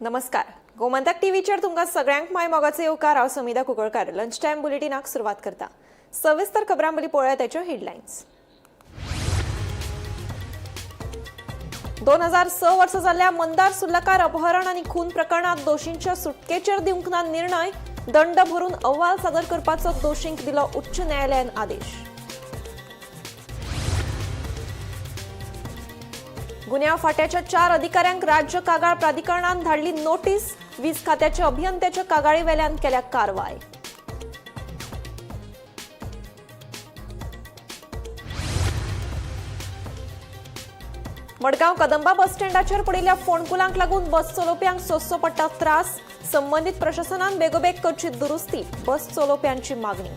नमस्कार, गोमंतक टीव्हीचेर तुमकां सगळ्यांक my मोगाचो येवकार. हांव समिधा कुंकळकार. लंच टायम बुलेटिनाक सुरवात करता. सविस्तर खबरां पयलीं पळोवया त्याच्यो हेडलायन्स. 2006 वर्सा जाल्ल्या मंदार सुर्लकार अपहरण आनी खून प्रकरणात दोशींच्या सुटकेचेर दिवंक ना निर्णय. दंड भरून अहवाल सादर करपाचो दोशींक दिलो उच्च न्यायालयान आदेश. गुन्यांव फाट्याच्या 4 अधिकाऱ्यांक राज्य कागाळ प्राधिकरणान धाडली नोटीस. वीज खात्याच्या अभियंत्याच्या कागाळी वेल्यान केल्या कारवाय. मडगांव कदंबा बस स्टँडाचेर पडिल्ल्या फोंडकुलांक लागून बस चलोवप्यांक सोंसचो पडटा त्रास. संबंदीत प्रशासनान बेगोबेग करची दुरुस्ती, बस चलोवप्यांची मागणी.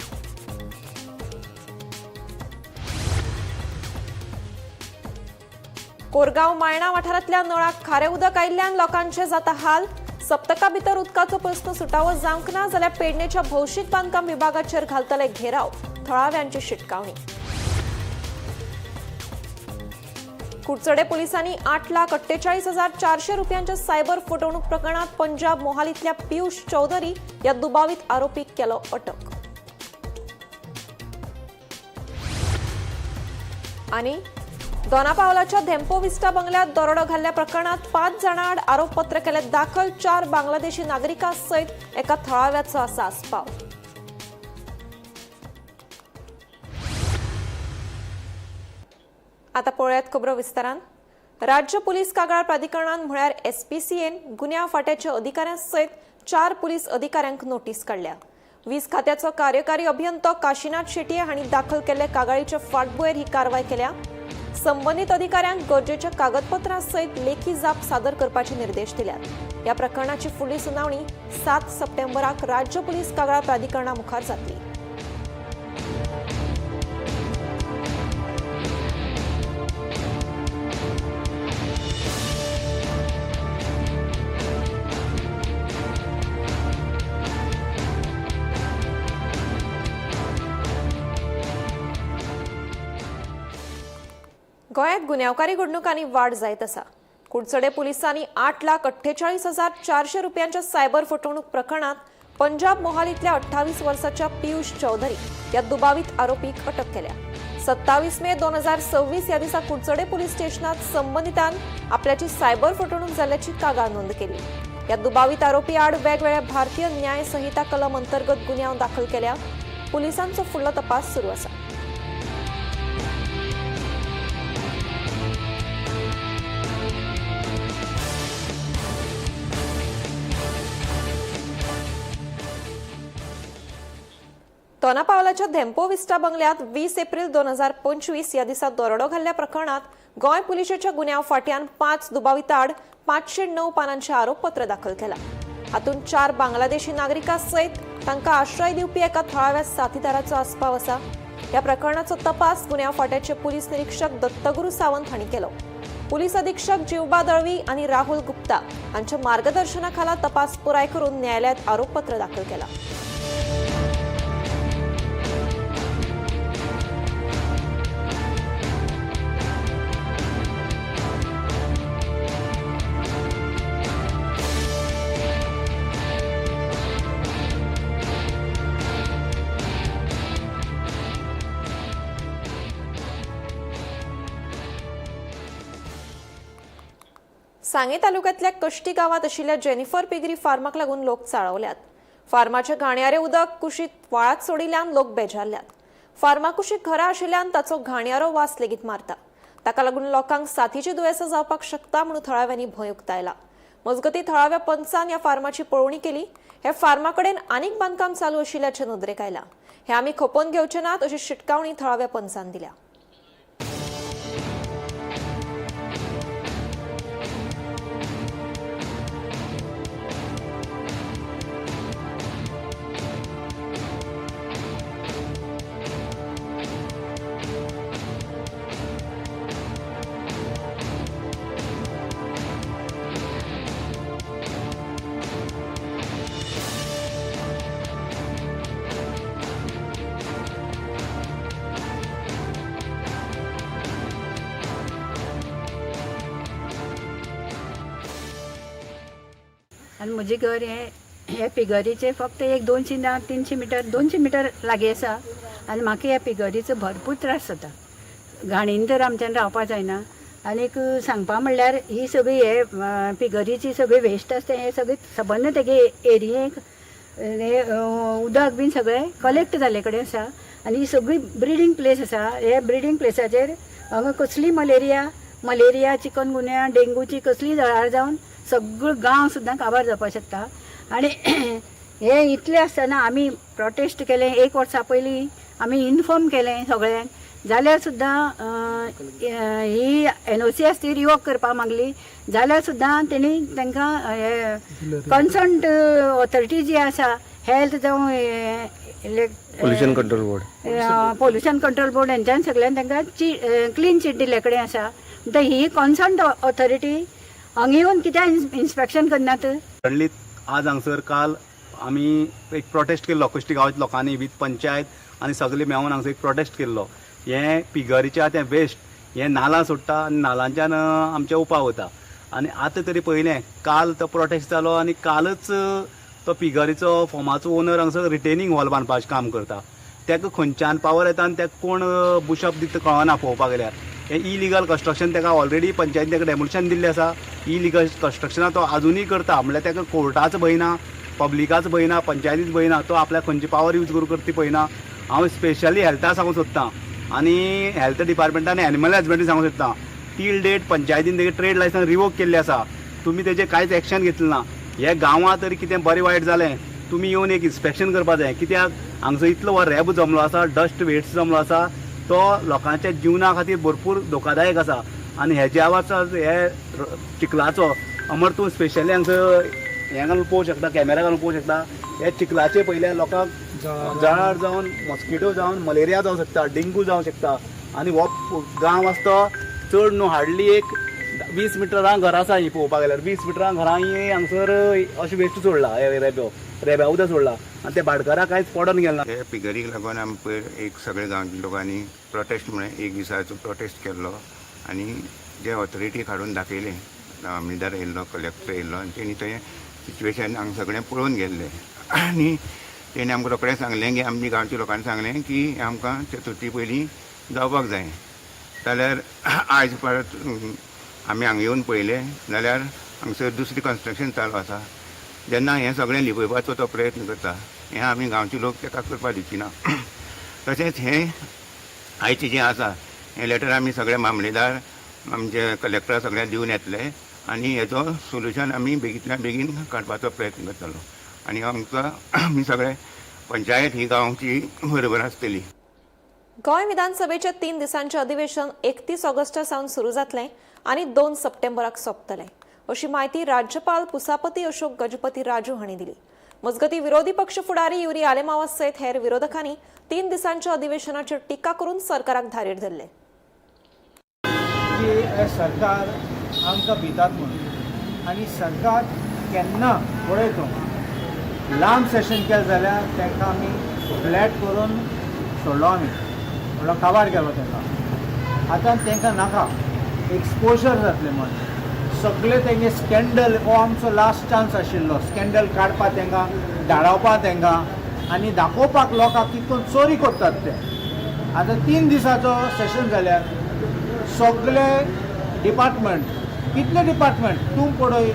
कोरगांव मायणा वाठारांतल्या नळाक खारें उदक आयिल्ल्यान लोकांचे जाता हाल. सप्तका भितर उदकाचो प्रस्न सुटावो जावंक ना जाल्यार पेडणेच्या भौशीक बांदकाम विभागाचेर घालतले घेराव, थळाव्यांची शिटकावणी. कुडचडे पोलिसांनी 8,48,400 रुपयांच्या सायबर फटवणूक प्रकरणात पंजाब मोहालीतल्या पियुष चौधरी या दुबावीत आरोपीक केलो अटक. आणि दोनापावलाच्या धेम्पो विस्टा बंगल्यात दरोडो घाल्ल्या प्रकरणात 5 जाणां आड आरोपपत्र केले दाखल. 4 बांगलादेशी नागरिकां सयत एका थळाव्याचो आसा आस्पाव. आता पळोवयात खबरो विस्तारान. राज्य पुलीस कागाळ प्राधिकरणान म्हळ्यार एसपीसीएन गुन्यांव फाट्याच्या अधिकाऱ्यां सयत 4 पुलीस अधिकाऱ्यांक नोटीस काडल्या. वीज खात्याचो कार्यकारी अभियंतो काशीनाथ शेटये हांणी दाखल केल्ले कागाळीचे फाटभुंयेर ही कारवाय केल्या. संबंदीत अधिकाऱ्यांक गरजेच्या कागदपत्रां सयत लेखी जाप सादर करपाचे निर्देश दिल्यात. ह्या प्रकरणाची फुडली सुनावणी 7 सप्टेंबराक राज्य पुलीस कागाळ प्राधिकरणा मुखार जातली. गोंयांत गुन्यांवकारी घडणुकांनी वाड जायत आसा. कुडचडे पोलिसांनी 8,48,400 रुपयांच्या सायबर फटवणूक प्रकरणात पंजाब मोहालीतल्या 28 वर्साच्या पियुष चौधरी या दुबावीत आरोपीक अटक केल्या. 27 मे 2026 ह्या दिसा कुडचडे पोलीस स्टेशनात संबंदितान आपल्याची सायबर फटवणूक जाल्ल्याची कागाळ नोंद केली. या दुबावीत आरोपी आड वेगवेगळ्या भारतीय न्याय संहिता कलम अंतर्गत गुन्यांव दाखल केल्या. पोलिसांचो फुडलो तपास सुरू आसा. दोनापावलाच्या धेम्पो विस्टा बंगल्यात 20 एप्रिल 2025 ह्या दिसा दरोडो घाल्ल्या प्रकरणात गोंय पुलिशेच्या गुन्यांव फाट्यान 5 दुबावितां आड 509 पानांचे आरोपपत्र दाखल केला. हातूंत 4 बांगलादेशी नागरिकां सयत तांकां आश्रय दिवपी एका थळाव्या साथीदाराचो आस्पाव आसा. ह्या प्रकरणाचो तपास गुन्यांव फाट्याचे पुलीस निरीक्षक दत्तगुरू सावंत हांणी केलो. पुलीस अधीक्षक जिवबा दळवी आनी राहुल गुप्ता हांच्या मार्गदर्शनाखाला तपास पुराय करून न्यायालयात आरोपपत्र दाखल केला. सांगे तालुक्यातल्या कश्टी गावात आशिल्ल्या जेनिफर पिगरी फार्माक लागून लोक चाळवल्यात. फार्माचे घाणयारे उदक कुशीत व्हाळात सोडिल्ल्यान लोक बेजारल्यात. फार्मा कुशीक घरां आशिल्ल्यान ताचो घाणयारो वास लेगीत मारता. ताका लागून लोकांक साथीची दुयेंसां जावपाक शकता म्हणून थळाव्यांनी भंय उक्तायला. मजगतीं थळाव्या पंचान ह्या फार्माची पळोवणी केली. हे फार्मा कडेन आनीक बांदकाम चालू आशिल्ल्याचें नदरेक आयलां. हे आमी खपोवन घेवचे नात अशी शिटकावणी थळाव्या पंचान दिल्या. आनी म्हजें घर हें हे पिगरीचे फक्त एक 200 ना 300 मिटर 200 मिटर लागीं आसा आनी म्हाका ह्या पिगरीचो भरपूर त्रास जाता. घाणीन तर आमच्यान रावपा जायना. आनीक सांगपा म्हणल्यार ही सगळी हे पिगरीची सगळी वेस्ट आसता, हे सगळी सबंद तेगे एरियेक हे उदक बीन सगळें कलेक्ट जाल्ले कडेन आसा आनी ही सगळी ब्रिडींग प्लेस आसा. हे ब्रिडींग प्लेसाचेर हांगा कसली मलेरिया, चिकनगुन्या, डेंगूची कसली जळार जावन सगळो गांव सुद्दां काबार जावपाक शकता. आनी हे इतलें आसतना आमी प्रोटेस्ट केलें, एक वर्सा पयलीं आमी इन्फॉर्म केलें सगळ्यांक, जाल्यार सुद्दां ही एनओसी आसा ती रिवॉक करपाक मागली, जाल्यार सुद्दां तेणी तांकां हे कन्सर्न ऑथॉरिटी जी आसा, हेल्थ जावं pollution control board, pollution control board, हेंच्यान सगळ्यान तांकां क्लीन चीट दिल्ले कडेन आसा. म्हणटा ही कन्सर्न ऑथॉरिटी हांगा येवन कित्याक इन्स्पेक्शन करनात? सडनली आज हांगसर काल आमी एक प्रोटेस्ट केल्लो, कश्टी गांवाच्या लोकांनी विथ पंचायत आनी सगळे मेळून हांगसर एक प्रोटेस्ट केल्लो. हें पिगरीच्या तें वेस्ट हें नालां सोडटा आनी नालांच्यान आमच्या उपाव वता. आनी आतां तरी पळयलें, काल तो प्रोटेस्ट जालो आनी कालच तो पिगरीचो फॉमाचो ओनर हांगसर रिटेनिंग हॉल बांदपाचें काम करता. ताका खंयच्यान पावर येता आनी ताका कोण बुशअप दिता कळना. पळोवपाक गेल्यार हें इलिगल कन्स्ट्रक्शन, ताका ऑलरेडी पंचायतीन ताका डेमोलिशन दिल्लें आसा. इलिगल कन्स्ट्रक्शनां तो आजुनूय करता, म्हणल्यार ताका कोर्टाचो भंय ना, पब्लिकाचो भंय ना, पंचायतीचो भंय ना. तो आपल्याक खंयची पावर यूज करून करता ती पळयना. हांव स्पेशली हेल्था सांगूंक सोदतां आनी हेल्थ डिपार्टमेंटान एनिमल हजबंडरी सांगूंक सोदतां, टील डेट पंचायतीन तेगे ट्रेड लायसन्स रिवोक केल्लें आसा, तुमी तेजें कांयच एक्शन घेतलें ना. हे गांवांत तरी कितें बरें वायट जालें, तुमी येवन एक इन्स्पेक्शन करपा जाय, कित्याक हांगसर इतलो हो रेबो जमलो आसा, डस्ट वेस्ट जमलो आसा, तो लोकांच्या जिवना खातीर भरपूर धोकादायक आसा. आनी हेज्या वाचा हे चिखलाचो अमर तूं स्पेशली हांगसर हें घालून पळोवंक शकता, कॅमेरा घालून पळोवंक शकता. हे चिखलाचे पयल्या लोकांक जळार जावन, मॉस्किटो जावन मलेरिया जावंक शकता, डेंगू जावंक शकता. आनी हो गांव आसा तो चड न्हू, हार्डली एक 20 मिटरां घरां आसा. ही पळोवपाक गेल्यार 20 मिटरां घरां ही हांगसर अशें वेस्ट सोडला, हे रेबो रेब्या उदक सोडला आनी ते भाटकाराक कांयच पडोन गेलें ना. हे पिगरीक लागून आमी पयर एक सगळे गांवच्या लोकांनी प्रोटेस्ट म्हळें एक दिसाचो प्रोटेस्ट केल्लो आनी जे ऑथॉरिटीक हाडून दाखयलें. मामलेदार येयल्लो, कलेक्टर येयल्लो आनी तेणी थंय सिच्युएशन हांगा सगळें पळोवन गेल्लें आनी तेणी आमकां रोखडें सांगलें की आमच्या गांवच्या लोकांनी सांगलें की आमकां चतुर्थी पयलीं जावपाक जाय. जाल्यार आयज परत आमी हांगा येवन पळयलें जाल्यार हांगसर दुसरी कन्स्ट्रक्शन चालू आसा. जेन्ना हें सगळें लिपयपाचो तो प्रयत्न करता, हें आमी गांवचे लोक ताका करपाक दिवची ना. तशेंच हें आयचें जें आसा हें लेटर आमी सगळे मामलेदार, आमचे कलेक्टर सगळ्यांक दिवन येतले आनी हेचो सोल्युशन आमी बेगींतल्या बेगीन काडपाचो प्रयत्न करतलो आनी आमकां आमी सगळे पंचायत ही गांवची बरोबर आसतली. गोंय विधानसभेचे 3 दिसांचे अधिवेशन 31 ऑगस्टा सावन सुरू जातलें आनी 2 सप्टेंबराक सोंपतलें, अशी म्हायती राज्यपाल पुसापती अशोक गजपती राजू हांणी दिली. मजगतीं, विरोधी पक्ष फुडारी युरी आलेमावा सयत हेर विरोधकांनी 3 दिसांच्या अधिवेशनाचेर टिका करून सरकाराक धारेर धरले. की हे सरकार आमकां भितात म्हणून आनी सरकार केन्ना पळय तूं लांब सेशन केलें जाल्यार तांकां आमी फ्लॅट करून सोडलो, आमी म्हणल्यार काबार केलो तांकां. आतां तांकां नाका एक्सपोजर जातलें म्हण सगळे तेंगे स्कँडल. हो आमचो लास्ट चान्स आशिल्लो स्कँडल काडपाक, तांकां धाडावपाक तांकां आनी दाखोवपाक लोकांक कितून चोरी करतात ते. आतां 3 दिसाचो सेशन जाल्यार सगळे डिपार्टमेंट, कितले डिपार्टमेंट तूं पळय,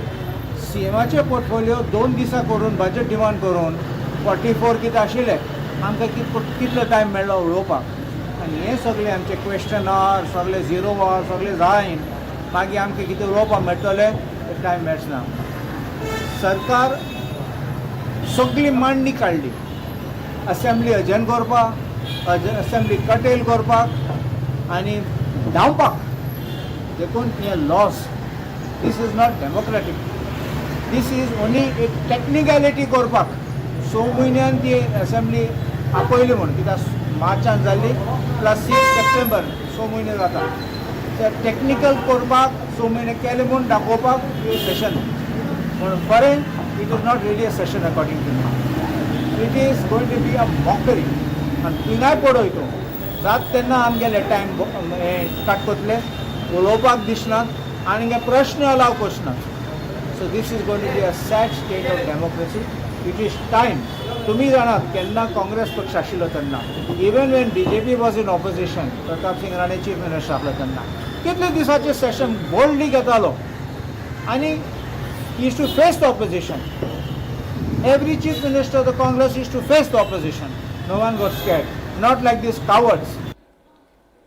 सीएमाचे पोर्टफोलियो 2 दिसां करून बजेट डिमांड करून 44 कितें आशिल्ले, आमकां कितलो टायम मेळ्ळो उलोवपाक? आनी हे सगळे आमचे क्वेश्चन our, सगळे झिरो our, सगळे जायन मागीर आमकां कितें उलोवपाक मेळटलें? ते टायम मेळचना. सरकार सगळी मांडणी काडली असेंब्ली अजर्न करपाक, असेंब्ली कटेल करपाक आनी धांवपाक. देखून हें loss, this is not democratic, this is only एक टॅक्निकलिटी करपाक. 6 म्हयन्यान ती असेंब्ली आपयली म्हूण, कित्याक मार्चान जाल्ली प्लस 6 सप्टेंबर, 6 म्हयने जाता. ते टॅक्निकल करपाक 6 म्हयने केले म्हूण दाखोवपाक हे सेशन पूण बरें. It is not really a session according to me. It is going to be a mockery. आनी थिंगाय पळय तूं जात तेन्ना आमगेले टायम हें स्टार्ट करतले, उलोवपाक दिसनात आनी प्रश्न अलाव करनात. So this is going to be a sad state of democracy. It is time. तुमी जाणात केन्ना काँग्रेस पक्ष आशिल्लो तेन्ना, even when BJP was in opposition, Pratap Singh Rane chief minister आसलो तेन्ना कितले दिसाचे सेशन बोल्डली घेतालो आनी used to face the opposition. Every chief minister of the Congress used to face the opposition. No one got scared. Not like these cowards.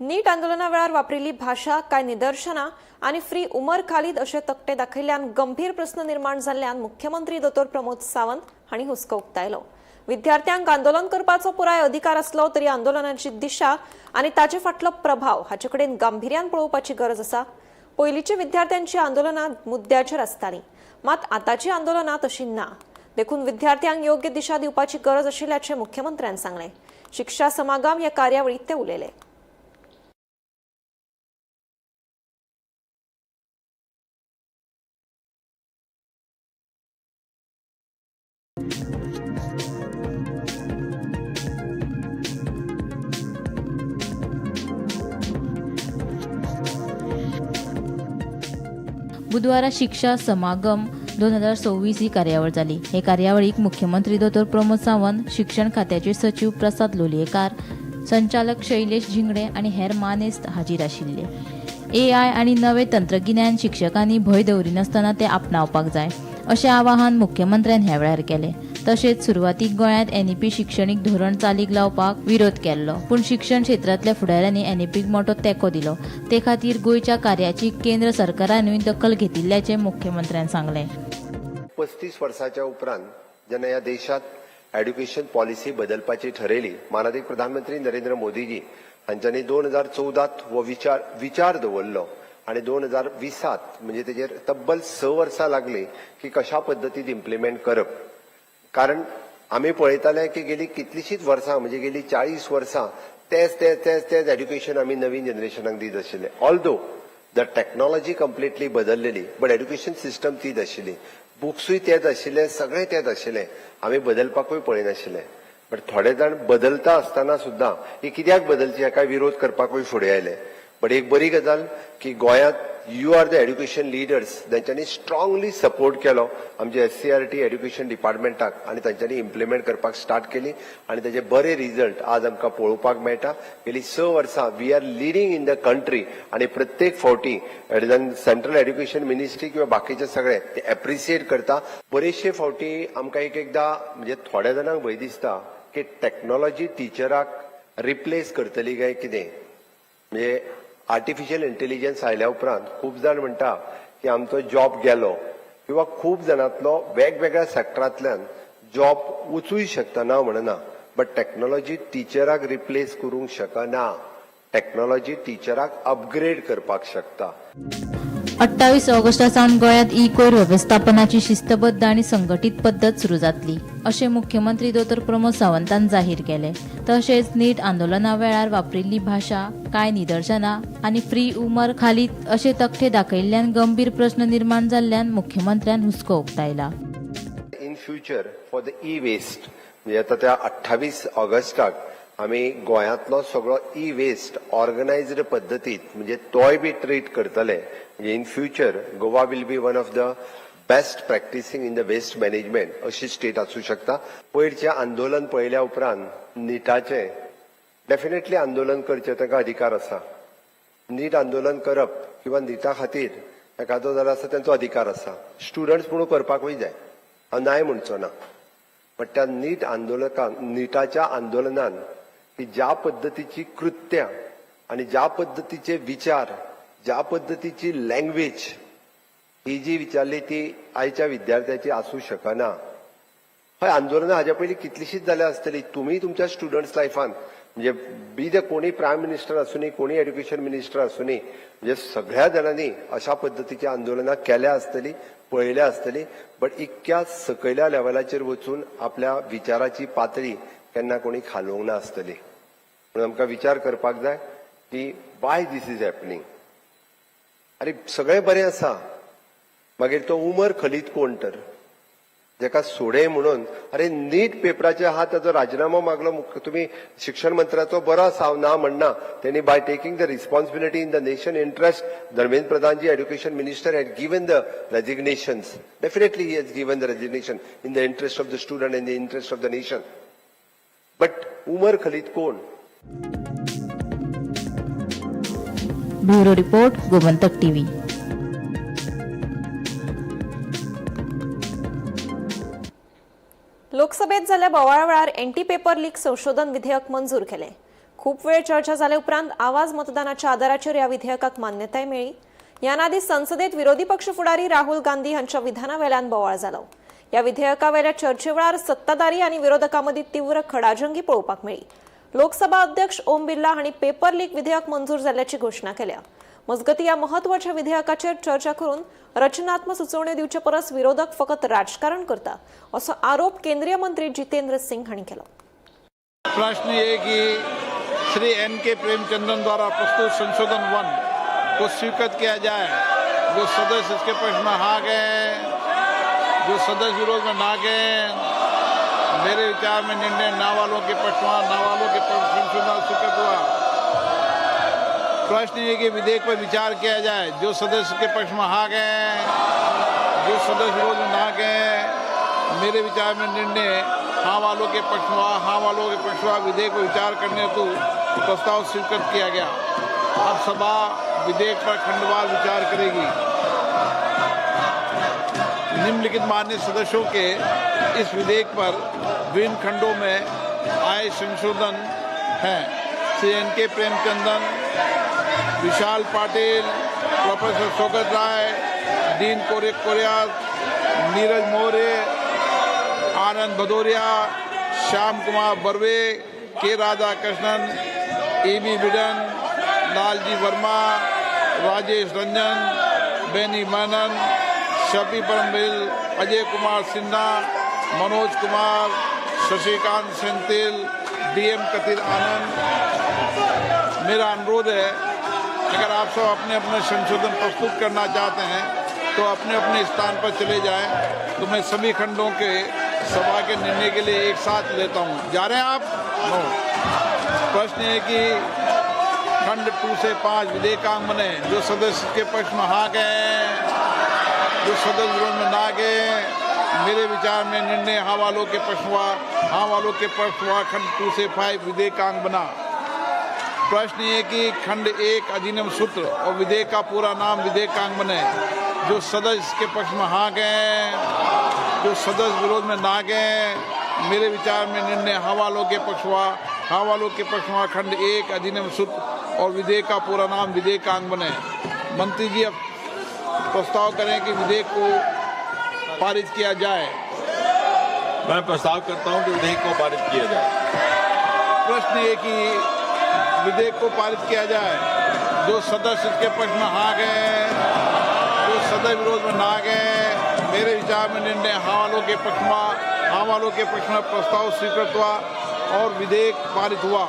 NEET आंदोलना वेळार वापरिल्ली भाशा, कांय निदर्शनां आनी फ्री उमर खालीद अशे तकटे दाखयल्ल्यान गंभीर प्रस्न निर्माण जाल्ल्यान मुख्यमंत्री दोतोर प्रमोद सावंत हांणी हुस्को उक्तायलो. विद्यार्थ्यांक आंदोलन करपाचो पुराय अधिकार आसलो तरी आंदोलनाची दिशा आनी ताचे फाटलो प्रभाव हाचे कडेन गांभिर्यान पळोवपाची गरज आसा. पयलींची विद्यार्थ्यांची आंदोलनां मुद्द्याचेर आसतालीं, मात आतांची आंदोलनां तशी ना, देखून विद्यार्थ्यांक योग्य दिशा दिवपाची गरज आशिल्ल्याचें मुख्यमंत्र्यान सांगलें. शिक्षा समागम ह्या कार्यावळींत ते उलयले. बुधवारा शिक्षा समागम 2026 ही कार्यावळ जाली. हे कार्यावळीक मुख्यमंत्री दोतोर प्रमोद सावंत, शिक्षण खात्याचे सचीव प्रसाद लोलयेकार, संचालक शैलेश झिंगडे आनी हेर मानेस्त हाजीर आशिल्ले. एआय आनी नवे तंत्रगिन्यान शिक्षकांनी भंय दवरिनासतना ते आपणावपाक जाय अशें आवाहन मुख्यमंत्र्यान ह्या वेळार केलें. तशेंच सुरवातीक गोंयांत एनईपी शिक्षणीक धोरण चालीक लावपाक विरोध केल्लो, पूण शिक्षण क्षेत्रांतल्या फुडाऱ्यांनी एनईपीक मोटो तेंको दिलो. ते खातीर गोंयच्या कार्याची केंद्र सरकारानूय दखल घेतिल्ल्याचें मुख्यमंत्र्यान सांगलें. 35 वर्साच्या उपरांत जेन्ना ह्या देशात एड्युकेशन पॉलिसी बदलपाची ठरयली, मानादीक प्रधानमंत्री नरेंद्र मोदीजी हांच्यांनी 2014त हो विचार दवरलो आनी 2020त, म्हणजे तेजेर तब्बल 6 वर्सां लागली की कशा पद्दतीन इम्प्लिमेंट करप. कारण आमी पळयताले की गेली कितलीशींच वर्सां, म्हणजे गेली 40 वर्सां तेच तेच तेच तेच एड्युकेशन आमी नवीन जनरेशनाक दीत आशिल्ले. ऑल्दो the technology completely बदललेली, but education system तीच आशिल्ली, बुक्सूय तेच आशिल्ले, सगळें तेच आशिल्लें. आमी बदलपाकूय पळयनाशिल्ले. बट थोडे जाण बदलता आसतना सुद्दां ही कित्याक बदलची हाका विरोध करपाकूय फुडें आयले. बट एक बरी गजाल की गोंयांत you are the education leaders, तांच्यांनी स्ट्रांगली सपोर्ट केलो आमच्या एससीईआरटी एड्युकेशन डिपार्टमेंटाक आनी तांच्यांनी इम्प्लिमेंट करपाक स्टार्ट केली आनी ताचे बरे रिजल्ट आज आमकां पळोवपाक मेळटा. गेली 6 वर्सां we are leading in the country आनी प्रत्येक फावटी सेंट्रल एड्युकेशन मिनिस्ट्री किंवा बाकीचे सगळे ते एप्रिसिएट करता. बरेचशे फावटी आमकां एक एकदां, म्हणजे थोड्या जाणांक भंय दिसता की टॅक्नोलॉजी टिचराक रिप्लेस करतली काय कितें. म्हणजे आर्टिफिशियल इंटेलिजन्स आयल्या उपरांत खूब जाण म्हणटा की आमचो जॉब गेलो किंवा खूब जाणांतलो वेगवेगळ्या सेक्टरांतल्यान जॉब वचूय शकता, ना म्हणना. बट टॅक्नोलॉजी टिचराक रिप्लेस करूंक शकना. टॅक्नोलॉजी टिचराक अपग्रेड करपाक शकता. 28 ऑगस्टा सावन गोंयांत ई कोयर वेवस्थापनाची शिस्तबद्ध आनी संघटीत पद्दत सुरू जातली अशें मुख्यमंत्री दोतोर प्रमोद सावंतान जाहीर केलें. तशेंच नीट आंदोलना वेळार वापरिल्ली भाशा, कांय निदर्शनां आनी फ्री उमर खालीद अशे तकटे दाखयल्ल्यान गंभीर प्रस्न निर्माण जाल्ल्यान मुख्यमंत्र्यान हुस्को उक्तायला. In future for the e waste, म्हणजे आतां त्या 28 ऑगस्टाक आमी गोंयांतलो सगळो ई वेस्ट ऑर्गनायज्ड पद्दतीत, म्हणजे तोय बी ट्रीट करतले. म्हणजे in future Goa will be one of the best practicing in the waste management अशी स्टेट आसूं शकता. पयरचें आंदोलन पळयल्या उपरांत निटाचें, डेफिनेटली आंदोलन करचें तांकां अधिकार आसा. नीट आंदोलन करप किंवा निटा खातीर एखादो जाल्यार आसा, तेंचो अधिकार आसा. स्टुडंट्स म्हणून करपाकूय जाय, हांव नाय म्हणचो ना. बट त्या नीट आंदोलकान, निटाच्या आंदोलनान की ज्या पद्दतीची कृत्यां आनी ज्या पद्दतीचे विचार, ज्या पद्दतीची लँग्वेज ही जी विचारली, ती आयच्या विद्यार्थ्याची आसूं शकना. हय, आंदोलनां हाज्या पयलीं कितलीशींच जाल्या आसतली. तुमी तुमच्या स्टुडंट्स लायफान, म्हणजे बी the कोणी प्रायम मिनिस्टर आसूनी, कोणी एड्युकेशन मिनिस्टर आसूनी, म्हणजे सगळ्या जाणांनी अशा पद्दतीची आंदोलनां केल्या आसतली, पळयल्या आसतली. बट इतक्या सकयल्या लेवलाचेर वचून आपल्या विचाराची पातळी केन्ना कोणी खालोवंक ना आसतली. म्हणून आमकां विचार करपाक जाय की why this is happening. अरे, सगळें बरें आसा, मागीर तो उमर खलीद कोण तर? जेका सोडय म्हणून अरे नीट पेपराचे आहा ताजो राजिनामो मागलो. तुमी शिक्षण मंत्र्याचो बरो आसा, हांव ना म्हणना. तेणी by taking the responsibility in the nation interest, Dharmendra Pradhanji, education minister, had given the resignations. Definitely he has given the resignation in the interest of the student, in the interest of the nation. But Umar Khalid कोण? Bureau report, Gomantak TV. लोकसभेत जाल्ल्या बोवाळा वेळार anti paper leak संशोधन विधेयक मंजूर केलें. खूप वेळ चर्चा जाले उपरांत आवाज मतदानाच्या आदाराचेर ह्या विधेयकाक मान्यताय मेळ्ळी. ह्या आदीं संसदेत विरोधी पक्ष फुडारी राहुल गांधी हांच्या विधाना वेल्यान बोवाळ जालो. ह्या विधेयका वेल्या चर्चे वेळार सत्ताधारी आनी विरोधकां मदीं तीव्र खडाजंगी पळोवपाक मेळ्ळी. लोकसभा अध्यक्ष ओम बिर्ला हांणी पेपर लीक विधेयक मंजूर जाल्ल्याची घोशणा केल्या. मजगतीं, ह्या म्हत्वाच्या विधेयकाचेर चर्चा करून रचनात्मक सुचोवण्यो दिवचे परस विरोधक फकत राजकारण करता असो आरोप केंद्रीय मंत्री जितेंद्र सिंग हांणी केलो. प्रश्न ये कि श्री एन के प्रेमचंद्रन द्वारा प्रस्तुत संशोधन 1 को स्वीकृत किया जाए. जो सदस्य इसके पक्ष में हाँ गए, जो सदस्य विरोध में ना गए, मेरे विचार में निर्णय ना वालों के पक्ष में, ना वालों के पक्ष संशोधन स्वीकृत हुआ. प्रश्न ये कि विधेयक पर विचार किया जाए. जो सदस्य के पक्ष में हाँ गए, जो सदस्य विरोध में ना गए, मेरे विचार में निर्णय हाँ वालों के पक्ष में हुआ, हाँ वालों के पक्ष में विधेयक पर विचार करने हेतु प्रस्ताव स्वीकृत किया गया. अब सभा विधेयक पर खंडवार विचार करेगी. निम्नलिखित मान्य सदस्यों के इस विधेयक पर विभिन्न खंडों में आए संशोधन हैं: Shri N K Premachandran, Vishal Patil, professor Saugata Roy, Dean Kuriakose, Neeraj Maurya, Anand Bhadauria, Shyam Kumar Barve, K Radhakrishnan, ए बी बिडन, लालजी वर्मा, राजेश रंजन, बेनी मेनन, शफी परमबिल, अजय कुमार सिन्हा, मनोज कुमार, शशिकांत सेंथिल, डीएम कथिर आनंद. मेरा अनुरोध है, अगर आप सब अपने अपने संशोधन प्रस्तुत करना चाहते हैं तो अपने अपने स्थान पर चले जाएं, तो मैं सभी खंडों के सभा के निर्णय के लिए एक साथ लेता हूं. जा रहे हैं आप? नो. प्रश्न है कि खंड 2 से 5 विधेयकांग बने. जो सदस्य के पक्ष में हाँ गए, जो सदस्य विरोध में ना गए, मेरे विचार में निर्णय हाँ वालों के पक्ष हुआ, हाँ वालों के पक्ष हुआ. खंड 2 से 5 विधेयकांग बना. प्रश्न ये कि खंड 1 अधिनियम सूत्र और विधेयक का पूरा नाम विधेयकांग बने. जो सदस्य के पक्ष में हाँ गए, जो सदस्य विरोध में ना गए, मेरे विचार में निर्णय हाँ वालों के पक्ष हुआ, हाँ वालों के पक्ष हुआ. खंड 1 अधिनियम सूत्र और विधेयक का पूरा नाम विधेयकांग बने. मंत्री जी, अब प्रस्ताव करें कि विधेयक को पारित किया जाए. मैं प्रस्ताव करता हूं कि विधेयक को पारित किया जाए. प्रश्न ये कि विधेयक को पारित किया जाए. जो सदस्य इसके पक्ष में हाँ गए, जो सदस्य विरोध में ना गए, मेरे विचार में निर्णय हाँ वालों के पक्ष में, हाँ वालों के पक्ष में प्रस्ताव स्वीकृत हुआ और विधेयक पारित हुआ.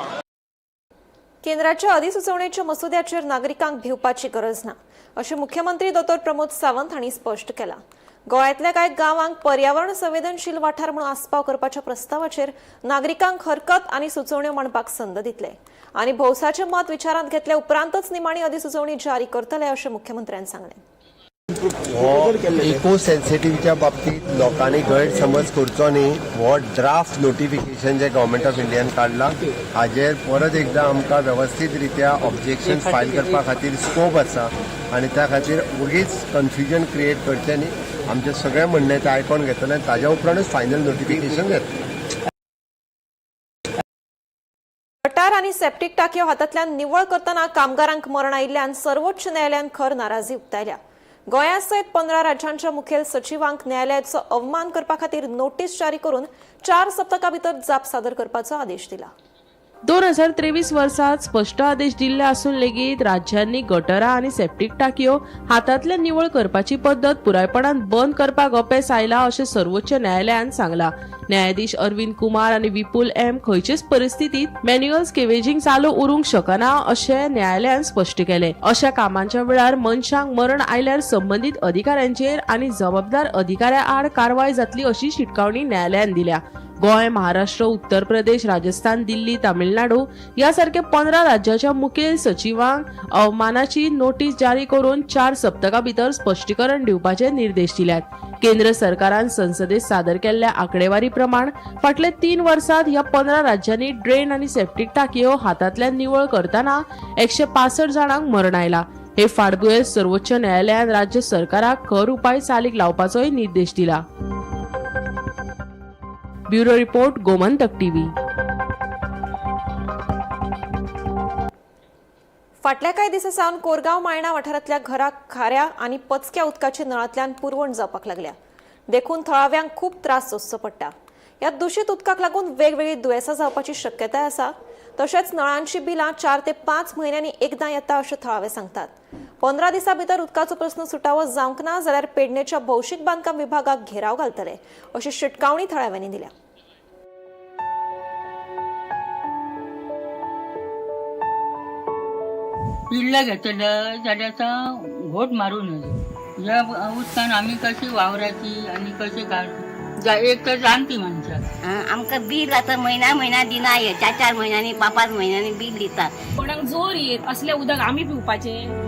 केंद्राच्या अधिसुचोवणेच्या मसुद्याचेर नागरिकांक भिवपाची गरज ना अशें मुख्यमंत्री दोतोर प्रमोद सावंत हांणी स्पश्ट केलां. गोंयांतल्या कांय गांवांक पर्यावरण संवेदनशील वाठार म्हणून आस्पाव करपाच्या प्रस्तावाचेर नागरिकांक हरकत आनी सुचोवण्यो मांडपाक संद दितले आनी भौसाचें मत विचारांत घेतल्या उपरांतच निमाणी अधिसुचोवणी जारी करतले अशें मुख्यमंत्र्यान सांगलें. हो इको सेन्सिटिव्हच्या बाबतीत लोकांनी गैरसमज करचो न्ही. हो draft notification J government of इंडियान काडला, हाजेर परत एकदां आमकां वेवस्थीत रित्या ऑब्जेक्शन फायल करपा खातीर स्कोप आसा आनी त्या खातीर वगीच कन्फ्युजन क्रिएट करचें न्ही. आमचें सगळें म्हणणें तें आयकोन घेतलें आनी ताज्या उपरांतूच फायनल नोटिफिकेशन घेतलें. गटार आनी सेप्टीक टाकयो हातांतल्यान निवळ करतना कामगारांक मरण आयिल्ल्यान सर्वोच्च न्यायालयान खर नाराजी उक्तायल्या. गोंया सयत 15 राज्यांच्या मुखेल सचिवांक न्यायालयाचो अवमान करपा खातीर नोटीस जारी करून 4 सप्तकां भितर जाप सादर करपाचो आदेश दिला. 2023 वर्सात स्पश्ट आदेश दिल्ले आसून लेगीत राज्यांनी गटरां आनी सेप्टीक टाकयो हातांतल्यान निवळ करपाची पद्दत पुरायपणान बंद करपाक अपेस आयला अशें सर्वोच्च न्यायालयान सांगला. न्यायाधीश अरविंद कुमार आनी विपुल एम खंयचेच परिस्थितीत मॅन्युअल स्केवेजिंग चालू उरूंक शकना अशें न्यायालयान स्पश्ट केलें. अशा कामांच्या वेळार मनशांक मरण आयल्यार संबंदीत अधिकाऱ्यांचेर आनी जबाबदार अधिकाऱ्या आड कारवाय जातली अशी शिटकावणी न्यायालयान दिल्या. गोंय, महाराष्ट्र, उत्तर प्रदेश, राजस्थान, दिल्ली, तामिळनाडू ह्या सारक्या 15 राज्याच्या मुखेल सचिवांक अवमानाची नोटीस जारी करून 4 सप्तकां भितर स्पश्टीकरण दिवपाचे निर्देश दिल्यात. केंद्र सरकारान संसदेत सादर केल्ल्या आंकडेवारी प्रमाण फाटले 3 वर्सात ह्या 15 राज्यांनी ड्रेन आनी सेप्टीक टाकयो हातांतल्यान निवळ करतना 165 जाणांक मरण आयला. हे फाटभुंयेर सर्वोच्च न्यायालयान राज्य सरकाराक खर उपाय चालीक लावपाचोय निर्देश दिला. Bureau report, Gomantak TV. फाटल्या कांय दिसां सावन कोरगांव मायणा वाठारांतल्या घराक खाऱ्या आनी पचक्या उदकाच्या नळांतल्यान पुरवण जावपाक लागल्या. देखून थळाव्यांक खूब त्रास सोंसचो पडटा. ह्या दुशीत उदकाक लागून वेगवेगळीं दुयेंसां जावपाची शक्यताय आसा. तशेंच नळांची बिलां 4 ते 5 म्हयन्यांनी एकदां येता अशें थळावे सांगतात. 15 दिसां भितर उदकाचो प्रस्न सुटावो जावंक ना जाल्यार पेडणेच्या भौशीक बांदकाम विभागाक घेराव घालतले अशी शिटकावणी थळाव्यांनी दिल्या. पिल्ला घेतलं जाल्यार आतां घोट मारून ह्या उदकान आमी कशी वावराची आनी कशी काड एक तर जाणटी मनशां. आमकां बील आतां म्हयन्या म्हयन्या दिना, 4-4 म्हयन्यांनी 5-5 म्हयन्यांनी बील दितात. कोणाक जोर येत असलें उदक आमी पिवपाचें.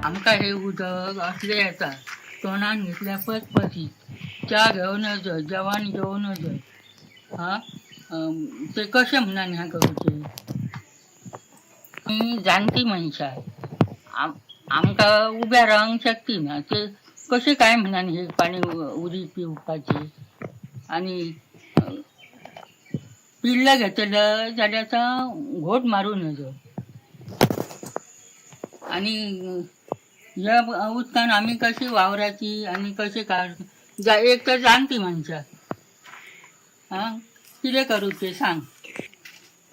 आमकां हें उदक असलें येता तोंडान घेतल्यार पचपची, च्या घेवन नजो, जेवण घेवन नजो. हां ते कशें म्हणून हें करूचें? आमी जाणटी मनशां, आमकां उब्या रावंक शक्ती ना, ते कशें काय म्हणून हे पाणी उदीक पिवपाचें? आनी पिल्ला घेतलं जाल्यार आतां घोट मारून नजो. आनी ह्या उदकान आमी कशी वावराची आनी कशें काड एक तर जाणटी मनशां. आं कितें करूचें सांग?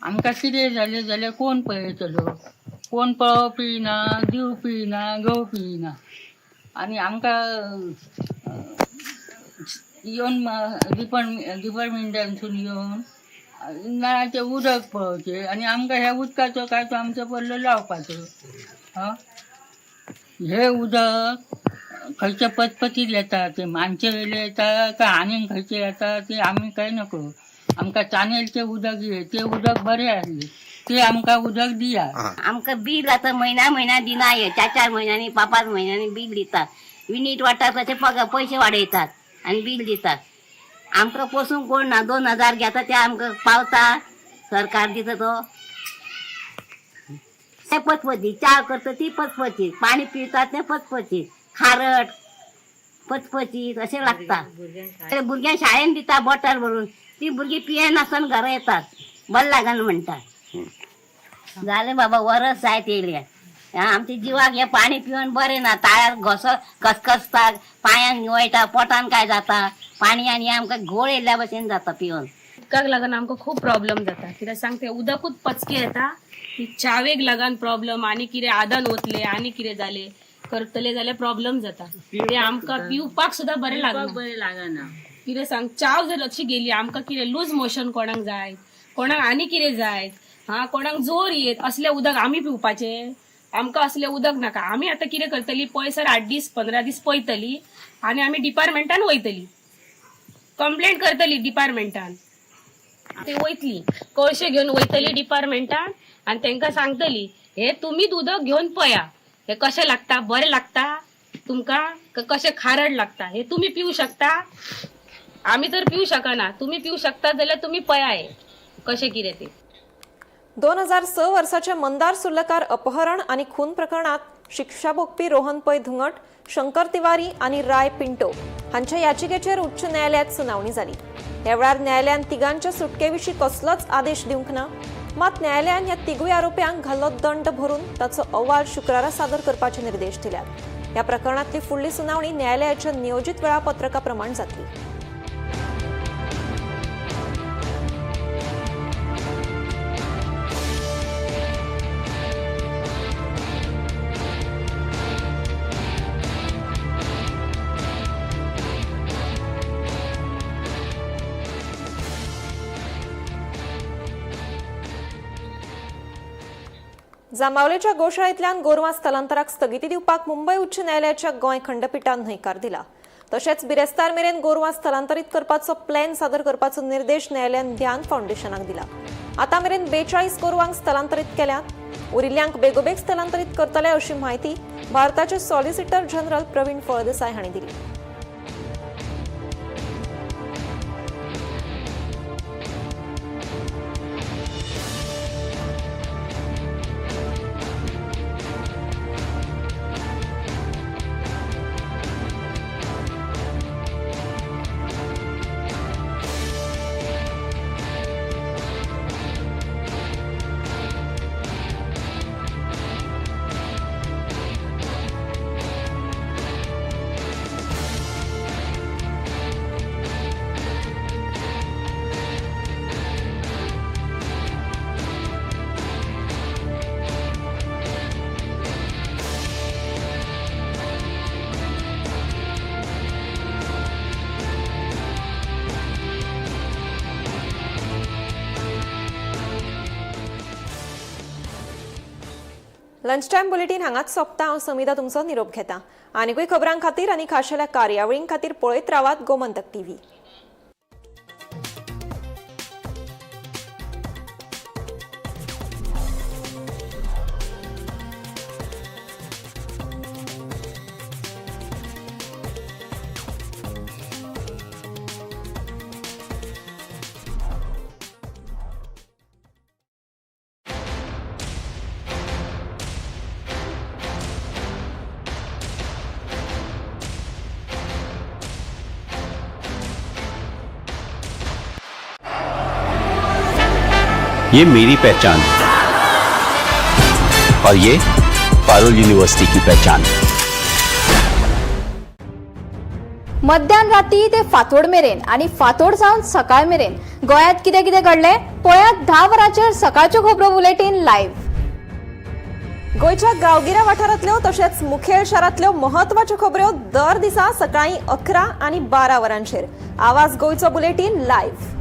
आमकां कितें जालें जाल्यार कोण पळयतलो? कोण पळोवपी ना, दिवपी ना, घेवपी ना. आनी आमकां येवन डिपार्टमेंटांतसून येवन नळाचें उदक पळोवचें आनी आमकां ह्या उदकाचो काय तो आमचो पल्लो लावपाचो. हां हें उदक खंयच्या पचपचीत येता, ते मानचे वयले येता काय आनीक खंयचे येता ते आमी काय नको. आमकां चानेलचें उदक ये, तें उदक बरें आसलें ते आमकां उदक दिया. आमकां बील आतां म्हयन्या म्हयन्या दिना, 4-4 म्हयन्यांनी 5-5 म्हयन्यांनी बील दितात. युनीट वाडटा तशे पयशे वाडयतात आनी बील दितात. आमकां पोसूंक कोण ना. 2000 घेता ते आमकां पावता, सरकार दिता तो. ते पचपची च्या करता ती पचपची, पाणी पितात तें पचपची, खारट पचपची अशें लागता. भुरग्यांक शाळेन दिता बॉटल भरून, ती भुरगीं पियेनासतना घरा येतात, बरें लागना म्हणटा. जालें बाबा, वरस जायत येयलें. आमच्या जिवाक हें पाणी पिवन बरें ना. ताळ्यार घसो कसकसता, पांयान निवळटा, पोटान काय जाता पाणी, आनी आमकां घोळ येयल्ल्या भशेन जाता पिवन. उदकाक लागून आमकां खूब प्रॉब्लम जाता. कित्याक सांग, तें उदकूच पचकें येता, ती च्यावेक लागून प्रॉब्लम, आनी कितें आदान वतलें आनी कितें जालें करतले जाल्यार प्रॉब्लम जाता. ते आमकां पिवपाक सुद्दां बरें लागना. बरें लागना. कितें सांग, च्याव जर अशी गेली आमकां कितें लूज मोशन कोणाक जाय, कोणाक आनी कितें जाय, हां कोणाक जोर येत असलें उदक आमी पिवपाचें. आमकां असलें उदक नाका. आमी आतां कितें करतली, पयसर 8 दीस 15 दीस पळयतली आनी आमी डिपार्टमेंटान वयतली, कंप्लेंट करतली डिपार्टमेंटान. ते वयतली कळशे घेवन वयतली डिपार्टमेंटान आनी तांकां सांगतली, हे तुमी उदक घेवन पळया, हे कशें लागता, बरें लागता तुमकां, कशें खारड लागता, हे तुमी पिवू शकता, आमी तर पिवू शकना, तुमी पिवू शकता जाल्यार तुमी पळया हे कशें कितें तें. 2006 वर्साचे मंदार सुर्लकार अपहरण आनी खून प्रकरणात शिक्षा भोगपी रोहन पै धुंगट, शंकर तिवारी आनी राय पिंटो हांच्या याचिकेचेर उच्च न्यायालयात सुनावणी जाली. ह्या वेळार न्यायालयान तिगांच्या सुटके विशीं कसलोच आदेश दिवंक ना. मात न्यायालयान ह्या तिगूय आरोप्यांक घाल्लो दंड भरून ताचो अहवाल शुक्रारा सादर करपाचे निर्देश दिल्यात. ह्या प्रकरणांतली फुडली सुनावणी न्यायालयाच्या नियोजित वेळापत्रका प्रमाण जातली. जांबावलेच्या गोशाळेंतल्यान गोरवां स्थलांतराक स्थगिती दिवपाक मुंबय उच्च न्यायालयाच्या गोंय खंडपिठान न्हयकार दिला. तशेंच बिरेस्तार मेरेन गोरवां स्थलांतरीत करपाचो प्लॅन सादर करपाचो निर्देश न्यायालयान ध्यान फावंडेशनाक दिला. आतां मेरेन 42 गोरवांक स्थलांतरीत केल्यात. उरिल्ल्यांक बेगोबेग स्थलांतरीत करतले अशी म्हायती भारताचे सॉलिसिटर जनरल प्रवीण फळदेसाय हांणी दिली. लंच टायम बुलेटीन हांगाच सोंपता. हांव समिधा तुमचो निरोप घेता. आनीकूय खबरां खातीर आनी खाशेल्या कार्यावळीं खातीर पळयत रावात गोमंतक टीव्ही. ये मेरी पहचान और ये पारुल यूनिवर्सिटी की पहचान. मध्यान राती ते फांतोड मेरेन आनी फांतोड जावन सकाळ मेरेन गोंयांत कितें कितें घडलें पळयात 10 वरांचेर सकाळच्यो खबरो बुलेटीन लायव्ह. गोंयच्या गांवगिऱ्या वाठारांतल्यो तशेंच मुखेल शारांतल्यो म्हत्वाच्यो खबऱ्यो दर दिसा सकाळीं 11 आनी 12 वरांचेर आवाज गोंयचो बुलेटीन लायव्ह.